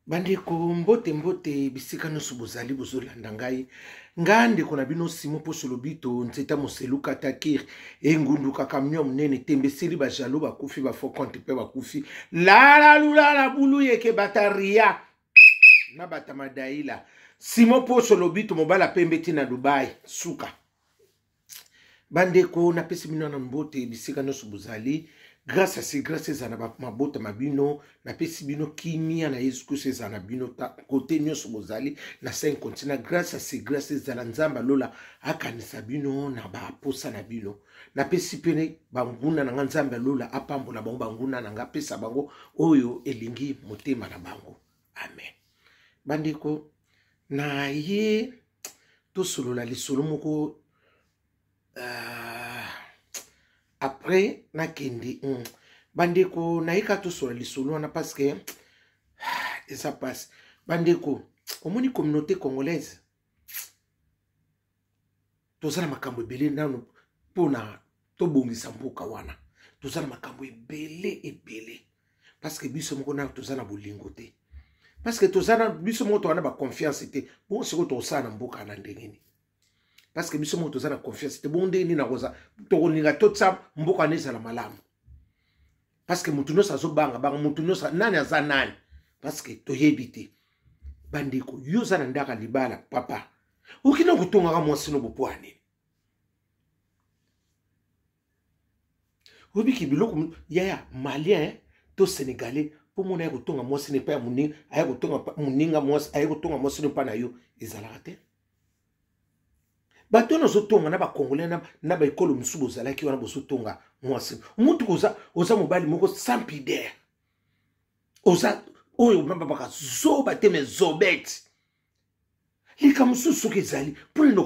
Bandeko, mbote mbote bisika nyonso bozali bozolanda ngai. Nga ndeko na bino Simon Poso Lobito, nzeta moselu katakir engunduka camion monene tembe esili ba jaloux bakufi ba faux compte mpe bakufi lala lulala bulu yeke bataria na bata madaila. Simon Poso Lobito mobala pembe ti na Dubai suka. Bandeko, napesi bino na mbote bisika nyonso bozali. Grâce à grâce ezala na mabota ma bino. Napesi bino kimia na Yesu Kristo ezala na bino kote nyonso bozali na 5 continent. Grâce à grâce ezala Nzambe alola akanisa bino na baposa na bino. Napesi pene banguna na nga Nzambe alola apambola bango, banguna na nga apesa bango oyo elingi motema na bango. Amen. Bandeko, na ye tosolola lisolo moko après nakende. Bandeko, nayeka tosolola lisolo wana parce que eza passe. Bandeko, omoni communauté congolaise toza na makambo ebele nano mpona tobongisa mboka wana. Toza na makambo ebele ebele parce que biso moko nano toza na bolingo te, parce que toza na biso moko toza na baconfiance te. Bongo sikoyo tokosala na mboka na ndenge nini? Parce que biso moko toza na confiance te. Bongo ndenge nini nakoza tokolinga totia mboka wana ezala malamu? Parce que motu nyonso azobanga banga, motu nyonso nani aza nani, parce que toyebi te. Bandeko, yo oza na ndako ya libala, papa, okenda kotongaka mwasi no bopwa nini? Oyebiki biloko yaya malien to sénégalais mpo mona ya kotonga mwasi na epai ya moninga, aya kotonga moninga mwasi, aya kotonga mwasi no epai na yo, ezalaka te. Bato wana ozotonga na bacongolais na baekolo mosusu bozalaki wana bozotonga mwasi mutu, oza mobali moko sans pudeur, oza oyo babaka zoba te me zobete. Likambo mosusu soki ezali mpona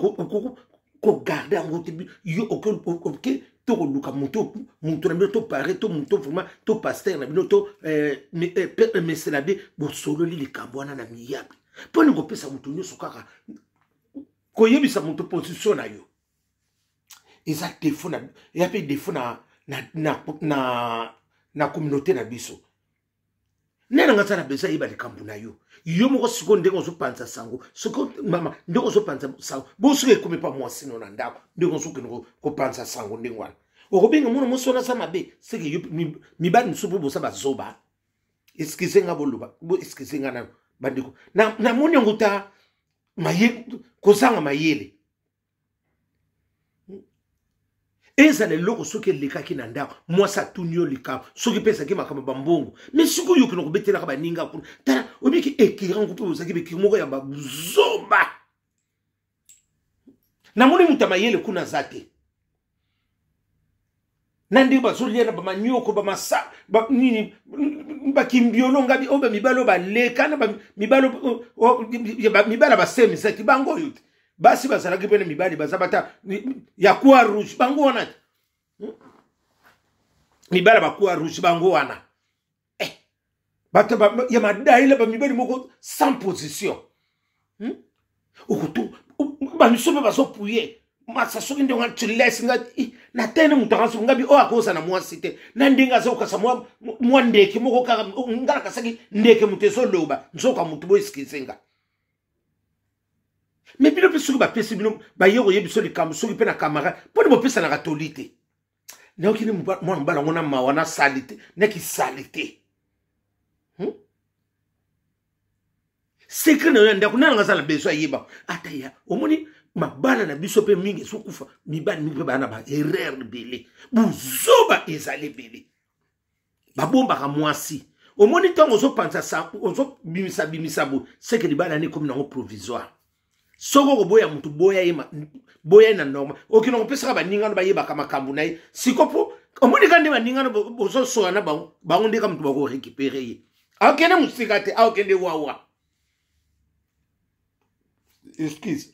kogarde yango te, yo oke to koluka moto moto na bino to pare to moto vraiment to pasteur na bino to mesela be bosololi likambo wana na miyabi mpona kopesa moto nyonso kaka koyebisa moto position na yo. Eza défaut na ya mpe défaut na communauté na biso. Nde nanga aza na besoin ayeba likambo na yo yo moko. Sikoyo ndenge ozopanza sango, sikoyo mama, ndenge ozopanza sango bo soki ekomi pa mwasi no na ndako, ndenge ozokende kopanza sango ndenge wana, okobenga mwana mwasi wana aza mabe. Seke yo mibali mosusu mpo boza bazoba. Excuse nga, boloba bo excuse nga nano bandeko, namoni yango ta maye kozanga mayele. Ezala eloko soki elekaki na ndako, mwasi atuni yo likambo, soki mpe ezalaki makambo bambongo, me sikoyo okende kobetelaka baninga kuna. Tala, obiki ekirango mpe bozalaki bekiri moko ya bazoba. Namoni moto ya mayele kuna aza te na ndenge bazolia na bamanioko bamasa nini bakimbiolo ngabi oyo bamibali oyo baleka na mibali ya basemisaki bango oyo te. Basi bazalaki mpe na mibali baza bata ya croix rouge bango wana te, mibali ya ba croix rouge bango wana, bato ya madaila, bamibali moko sans position. Okutu bamiso mpe bazopuye masa soki ndenge tu laisse nga na tene moto anga ngabi oyo akoza na mwasi te na ndenge azokasa mwa ndeke moko kaka nga nakasaki ndeke moto ezoloba nzoka moto bo excuse nga. Me bino mpe soki bapesi bino baye koyebi biso likambo soki mpe na camarade mponi bopesanaka toli te. Nayoki ni mwana mobali yango na mawa na sali te naki sali te. Secret na yo ya ndako nanga aza na besoin ayeba ata ya omoni mabala na biso mpe mingi ezokufa. Mibali mingi mpe baya na baerreur ebele, buzoba ezali ebele, babombaka mwasi. Omoni ntango ozopanza ozobimisa bimisa boye, seke libala yani ekomi nango provisoire. Soki okoboya motu, boya ye, boya ye na normal. Okende kopesaka baningano bayebaka makambo na ye siko mpo omoni ka nde baningano bozosola na bango, bango nde ka motu bakorécupérer ye. Akende mosika te, akende wawa. Excuse,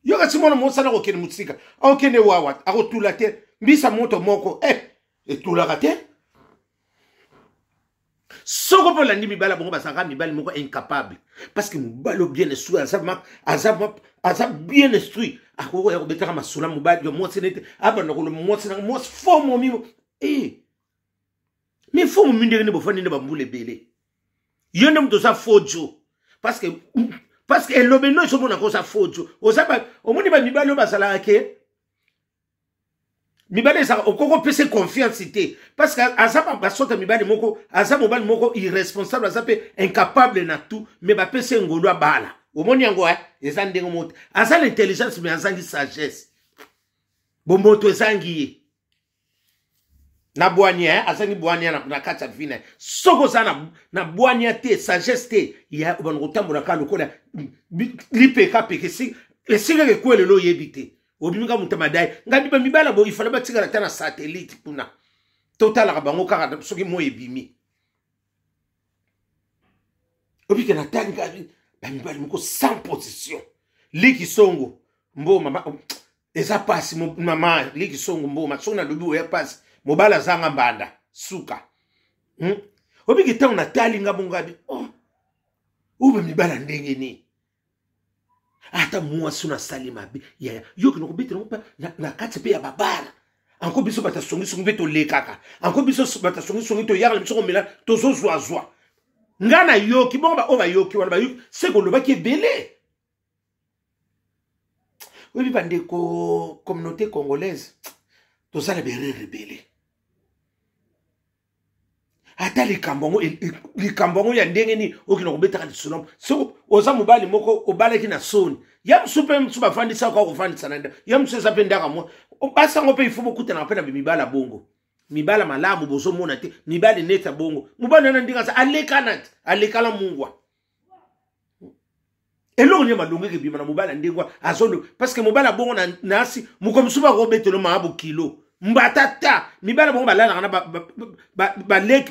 yo kasi mwana mosala kokende mosika, akokende wawa, akotula te mbisa moto moko etulaka te. Soko mpo olandi mibali bongo, bazalaka mibali moko incapable, parce que mobali oyo bien instruit aza bien instruit akoki koya kobetaka masolo mobali ya mwasi nete abanda koloba mwasi nanga mwasi fo momi. Mais fo momi ndenge nini bofandi nde bambula ebele? Yo nde moto oza faux jo, parce que elobe no ezomonaka oza faux jo. Oza omoni bamibali oyo bazalaka ke mibali ezalaka, okoki kopesa confiance te, parce que aza basota mibali moko, aza mobali moko irresponsable, aza mpe incapable na tout, mais bapesa ye ngolu abala. Omoni yango, eh? Eza ndenge moko te. Aza na intelligence, mais azangi sagesse, bomoto ezangi ye na bwania, eh? Azangi bwania na kati ya vie na ye. Soki oza na bwania te, sagesse te, ya obanda kotambola kaka lokola lipekapeka. Esika ekwelelo oyebi te, obimi kaka moto madai. Ngai bamibala boye ifale batikala ata na satellite kuna, totalaka bango kaka soki moi ebimi. Obike natali ngai bamibali moko sans position. Liki songo mboma eza pasi, mama liki songo mboma, soki nalobi oya pasi, mobali azanga mbanda suka, Obiki ntango natali nga bongo abi, oh, oyo bamibala ndenge nini? Ata mwasi oyo nasali mabe, yaya, yoki nakobetela ngo mpe na kati mpe ya babara. Anko biso bato ya songisongi mpe tolekaka, anko biso bato ya songisongi toyaka na biso komela, tozozwazwa. Nga nayoki bongo, baoyo bayoki wana bayoki se kolobaki ebele. Oyebi, bandeko, communauté congolaise tozala berere ebele. Ata likambo yango ya ndenge nini, okenda kobetaka lisolo. Soki oza mobali moko obalaki na soni ya mosu mpe mosu bafandisa kaka kofandisa na ya mosu, eza mpe ndaka mwa basi yango mpe ifo bokutanaka mpe na mibala bongo, mibala malamu bozomona te, mibali neti ya bongo. Mobali wana ndenge aza, alekana te, alekala mungwa. Eloko nini malongo ekebima na mobali ya ndenge azolo? Parce que mobali abongo na asi moko mosusu bakobetelo maa bokilo mbata ta. Mibali bongo balalaka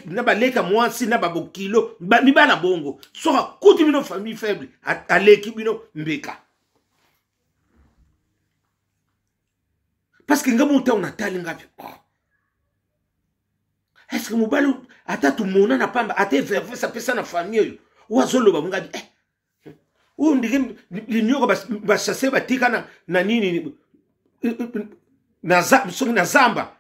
na baleki ya mwasi na babokilo. Mibali bongo, soki akuti bino famille faible, aleki bino mbeka. Parce que nga mo ntango natali nga mpe, oh. Est ce que mobali ata tumona na pamba, ata everves apesa na famille oyo, oyo azoloba mongabi, eh, oyo ndenge linyoko bachasse batika na nini na soki na zamba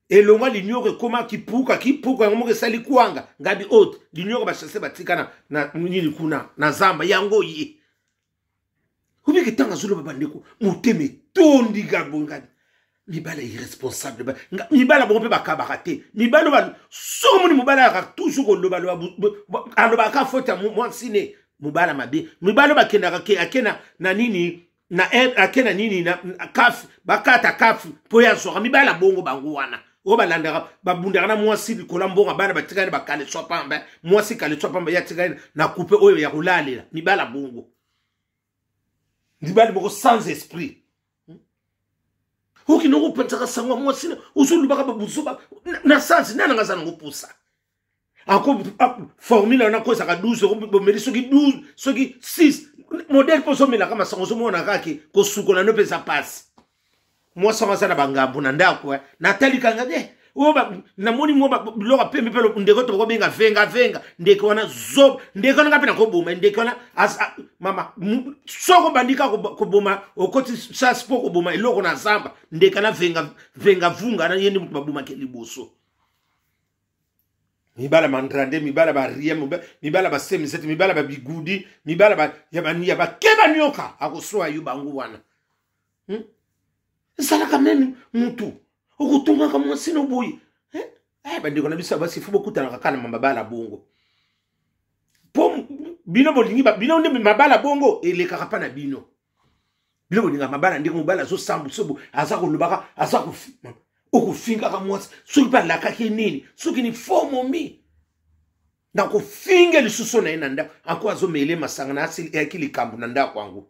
elongwa, linyoko ekoma kipuka kipuka, yango moko esali kwanga. Ngabi ote linyoko bachasse batika na nini kuna na zamba yango ye obiki. Ntango azoloba, bandeko, motema etondi gabo. Ngabi mibala irresponsable, mibala bongo mpe bakabaka te. Mibala oyo, soki omoni mobali ayaka toujours kolobaloba, alobaka faute ya mwasi ne, mobala mabe. Mibala oyo bakendaka ke ake na nini na ake na nini na kafe, bakata kafe mpo ye azwaka. Mibala bongo bango wana oyo balandaka, babundaka na mwasi likolo ya mbongo. Bana batikali bakaleswa pamba, mwasi kaleswa pamba, ye atikali na coupe oyo ya kolalela. Mibala bongo, mibali moko sans esprit. Okende kopanzaka sango ya mwasi, ozolobaka babuzoba na sansi nani anga aza nango pusa. Ako formule wana ko ezalaka 12, bomeli soki 12, soki 6 modele, mpo ozomelaka masango, ozomona kaka kosukola no mpe eza pasi. Mwasi wango aza na bangambo na ndako. Natalikanga te oyo namoni mwa biloko pembe mpe ndeko to bakobenga venga venga. Ndeko wana zoba, ndeko wana nga mpe nakoboma ndeko wana. Mama, soki obandi kaka koboma, okoti chasse mpo koboma eloko na zamba. Ndeko na venga venga vunga na ye nde moto babomaki liboso. Mibala mandrande, mibala baria, mibala basemisete, mibala babigudi, mibala ya bakeba nyoka akoswa yo bango wana, Ezalaka meme mutu okotongaka mwasi no boye, eh? Eh, bandeko na biso ya basi, fo bokutanaka kaka na mabala bongo, mpo bino bolingi bino nde mabala bongo elekaka mpa na bino. Bino bolingaka mabala ndenge mobali azosambwisa bo, aza kolobaka, aza okofingaka mwasi, soki mpe alakaki nini, soki ni fo momi na kofinga lisusu na ye na ndako, anko azomele masanga na ayaki likambo na ndako yango.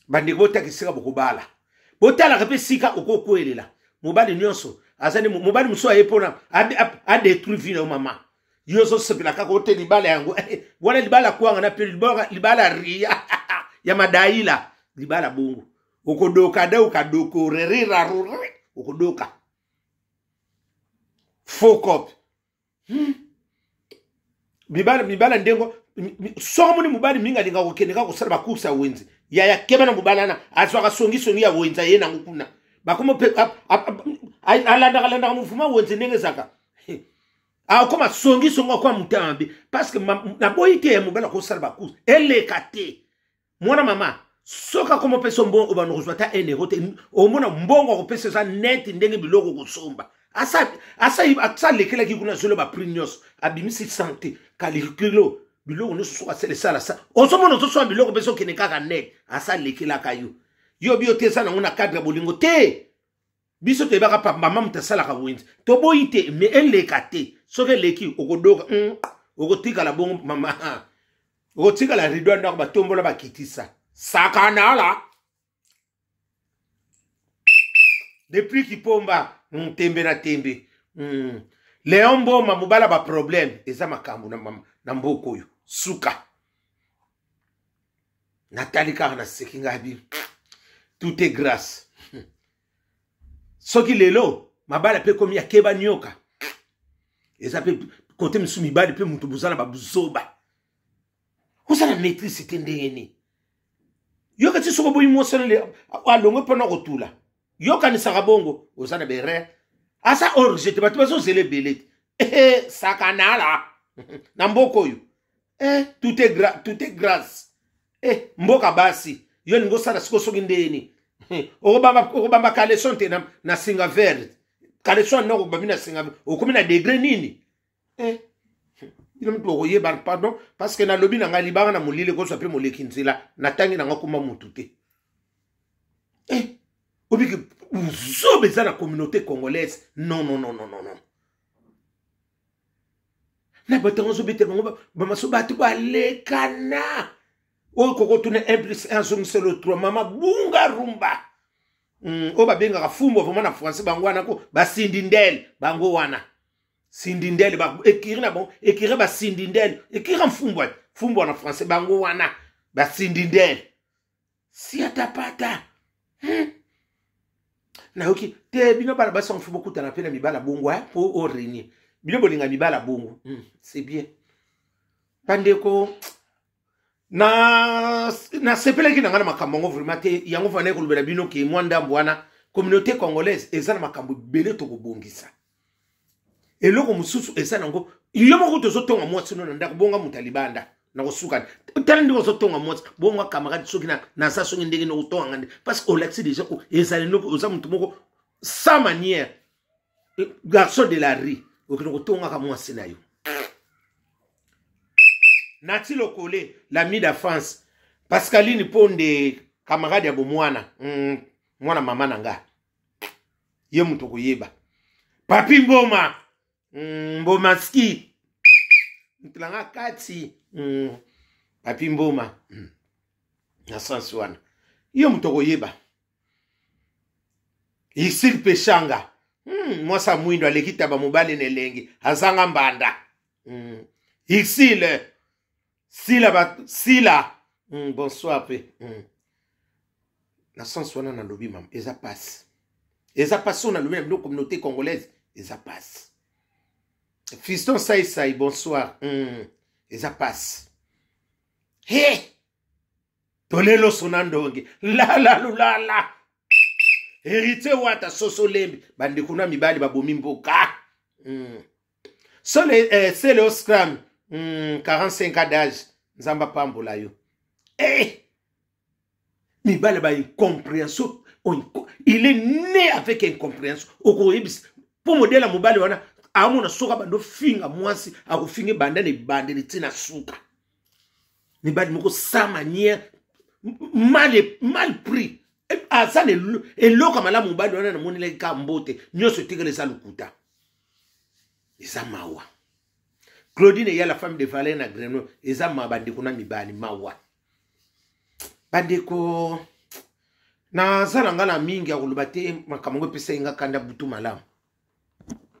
Bandeko, botaka esika bokobala, botalaka mpe esika okokwelela. Mobali nyonso azali mobali mosusu aye mpona adétruire vie na yo. Mama, yo ozosepela kaka ote libala yango wana, libala kwanga na mpe libala ria ya madaila, libala bongo okodoka de okadoka orerirarure, okodoka faux cop, Mibala ndenge soki omoni mobali mingi alingaka kokende kaka kosala bacourse ya wenze, yaya, keba na mobali wana. Azwaka songisongi ya wenze, aye nango kuna, bakoma mpe alandaka landaka mouvement wenze ndenge ezalaka. Akoma songi songo, akoma motema mabe, parce que naboyi te ya mobali akosala bacourse, eleka te. Mwana mama, soki akoma opesa mbongo, obanda kozwa ata 1 euro te. Omona mbongo akopesa eza neti ndenge biloko kosomba. Asa alekelaki kuna, azolo baprix nyonso, abimisi sante kalikilo, biloko nyonso. Soki asala esala sa, ozomona ozosomba biloko mpe ezokende kaka net. Asa alekelaka yo, yo bio te, eza nango na cadre ya bolingo te. Biso toyebaka pa mama moto asalaka wenze, toboyi te, me eleka te. Soki eleki, okodoka, okotikala bongo mama, okotikala rido ya ndako batombola bakitisa sakanala. Depuis Kipomba, tembe na tembe. Léon Mboma, mobala baproblème eza makambo na mboka oyo. Suka natali kaka, naseki ngai bi tout est grâce. Soki lelo mabala mpe ekomi akeba nioka, eza mpe kote mosusu mibali mpe moto boza na babuzoba, oza na maîtrise te. Ndenge nini yoka ti soki oboyi mwasi alongwe mpona kotula, yokanisaka bongo oza na berere asa orge te. Bato bazozela ebele te. Eh, sakanala na mboka oyo. Eh, tout est grâce. Eh, mboka basi, yo lingi osala siko soki ndeni okobamba caleçon te na singa verte, caleçon noko obambi na singa, okomi na degré nini? Eh, bino mutu bokoyeba. Pardon, parce que nalobi na ngai libanga na molili ekozwa mpe moleki nzela. Natangi na nga koma mutu te. Eh, obiki buzoba eza na communauté congolaise. Non, non, non, non, non, non. Na bato yango ozobetela bango bamaso, bato balekana oyo kokotuna 1 plus 1 azongiselo 3. Mama bunga rumba, oyo babengaka fumbwa vraiment na français, bango wana ko basindi ndele, bango wana sindi ndele, ekiri na bango, ekiri basindi ndele, ekiri mfumbwa, fumbwa na français, bango wana basindi ndele siatapata. Nayoki te bino bana basi yango, fo bokutana mpe na mibala bongo mpo orenie bino bolinga mibala bongo. C'est bien, bandeko. Na nasepelaki na ngai na makambo yango vraiment te. Yango fana kolobela bino ke mwa ndambo wana communauté congolaise eza na makambo ebele tokobongisa. Eloko mosusu eza nango, yo moko tozotonga mwasi no na ndako, bonga moto ya libanda na kosuka. Tala ndenge ozotonga mwasi, bonga camarade soki naza soki ndenge nokotonga nga nde, parce que olakisi déjà ezali noko oza moto moko sans manière, garçon de la rue, okende kotongaka mwasi na yo. Nati Lokole, l'ami d'enfance, Pascaline Ponde, camarade ya bomwana, mwana mama na nga, ye moto koyeba. Papi Mboma, Mboma ski moto na nga kati, Papi Mboma, na sens wana ye moto koyeba. Isil Peshanga, mwasi ya mwindo aleki taba mobali na elengi, azanga mbanda. Isile Sila ba, Sila, bonsoir mpe. Na sens wana nalobi mama, eza pasi, eza pasi oyo nalobi na bino, communauté congolaise eza pasi. Fiston Saisai, bonsoir. Eza pasi. He toleloso na ndonge lalalulala, Héritier Wata soso lembi, bandeko na mibali babomi mboka. Sole, eh, sele oscram 45 ans d'âge, Nzambe apambola yo. Eh! Mibale ba incompréhension, il est né avec incompréhension. Okoyebisa mpo modele ya mobali wana amona soki abanda ofinga mwasi, akofinga ebanda na ebandeli ntina suka. Mibali moko sans manière, mal pris, aza na eloko ya malamu. Mobali wana namonelaki kaka mbote, nyonso etikala eza lokuta, eza mawa. Claudine eya, la femme de Valeur na Grenoble, eza mawa bandeko na mibali, mawa bandeko. Naza na nga na mingi ya koloba te. Makambo yango epesai nga kanda. Butu malamu.